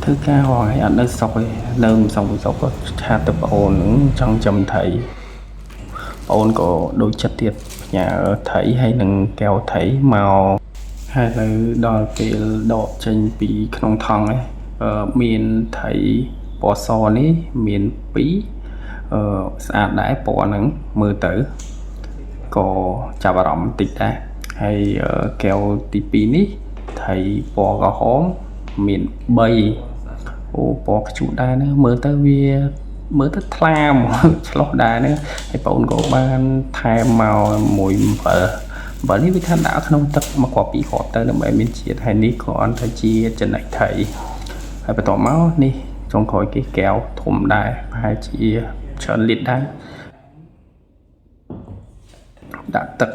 ធ្វើការរាល់ថ្ងៃអត់នៅស្រុកទេនៅមិនសុខមិនសុខក៏ chat ទៅប្អូនហ្នឹងចង់ចំត្រីប្អូនក៏ដូចចិត្តទៀតផ្ញើត្រីហើយនឹងកែវត្រីមកហើយឥឡូវដល់ពេលដកចេញពីក្នុងថង់ឯងមានត្រីពណ៌សនេះមាន2ស្អាតដែរពណ៌ហ្នឹងមើលទៅក៏ចាប់អារម្មណ៍បន្តិចដែរហើយកែវទី2នេះត្រីពណ៌ក្រហមមាន3អូពណ៌ខ្ជូតដែរណាមើលទៅវាមើលទៅថ្លាហ្មងឆ្លោះដែរណាហើយបងក៏បានថែមមកមួយអំបិលអំបិលនេះវាថាដាក់ក្នុងទឹកមួយគ្រាប់ពីរគ្រាប់ទៅដើម្បីមានជាតិហើយនេះក៏អន់ទៅជាចំណិចត្រីហើយបន្ទាប់មកនេះចុងក្រោយគេកែវធំដែរប្រហែលជាច្រើនលីត្រដែរដាក់ទឹក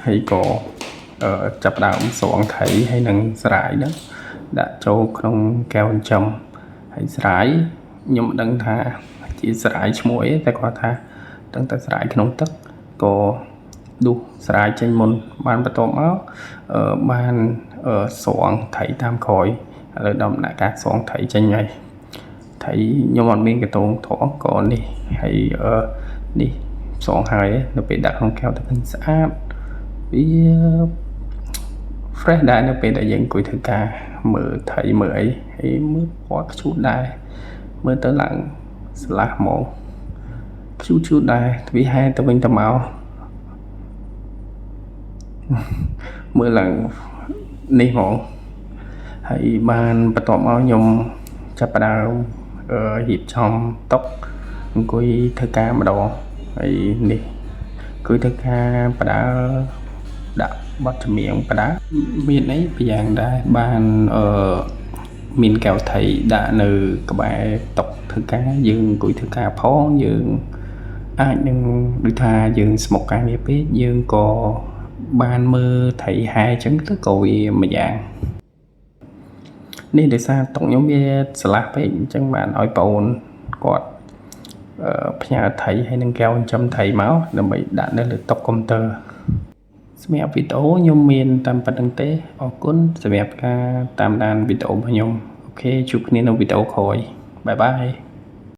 ហើយក៏ចាប់ដើមស្រង់ត្រីហើយនឹងស្រាយហ្នឹងដាក់ចូលក្នុងកែវចិញ្ចឹមហើយស្រាយខ្ញុំមិនដឹងថាជាស្រាយឈ្មោះអីតែគាត់ថាដឹងតែស្រាយក្នុងទឹកក៏ដួសស្រាយចេញមុនបានបន្ទាប់មកបានស្រង់ត្រីតាមក្រោយឥឡូវដល់ដំណាក់កាលស្រង់ត្រីចេញហើយត្រីខ្ញុំអត់មានកតងត្រង់ក៏នេះហើយនេះស្រង់ហើយនៅពេលដាក់ក្នុងកែវទៅឃើញស្អាតវា fresh ដែរនៅពេលដែលយើងអង្គុយធ្វើការមើលត្រីមើលអីហើយមើលពណ៌ខ្ជូតដែរមើលទៅឡើងស្រឡះហ្មងខ្ជូតជូតដែរវាហែទៅវិញទៅមកមើលឡើងនេះហ្មងហើយបានបន្ទាប់មកខ្ញុំចាប់ផ្ដើមរៀបចំតុអង្គុយធ្វើការម្ដងហើយនេះអង្គុយធ្វើការបដើដាក់បទចម្រៀងបដើមានអីប្រយ៉ាងដែរបានមានកែវថៃដាក់នៅក្បែរតុធ្វើការយើងអង្គុយធ្វើការផងយើងអាចនឹងដូចថាយើងស្មុកការងារពេកយើងក៏បានមើលត្រីហែអញ្ចឹងទៅក៏វាមួយយ៉ាងនេះដោយសារតុខ្ញុំវាស្រឡះពេកអញ្ចឹងបានឲ្យប្អូនគាត់ផ្ញើត្រីហើយនឹងកែវចិញ្ចឹមត្រីមកដើម្បីដាក់នៅលើតុកុំព្យូទ័រសម្រាប់វីដេអូខ្ញុំមានតាមប៉ុណ្្នឹងទេអរគុណសម្រាប់ការតាមដានវីដេអូរបស់ខ្ញុំOK ជួបគ្នានៅវីដេអូក្រោយ bye bye.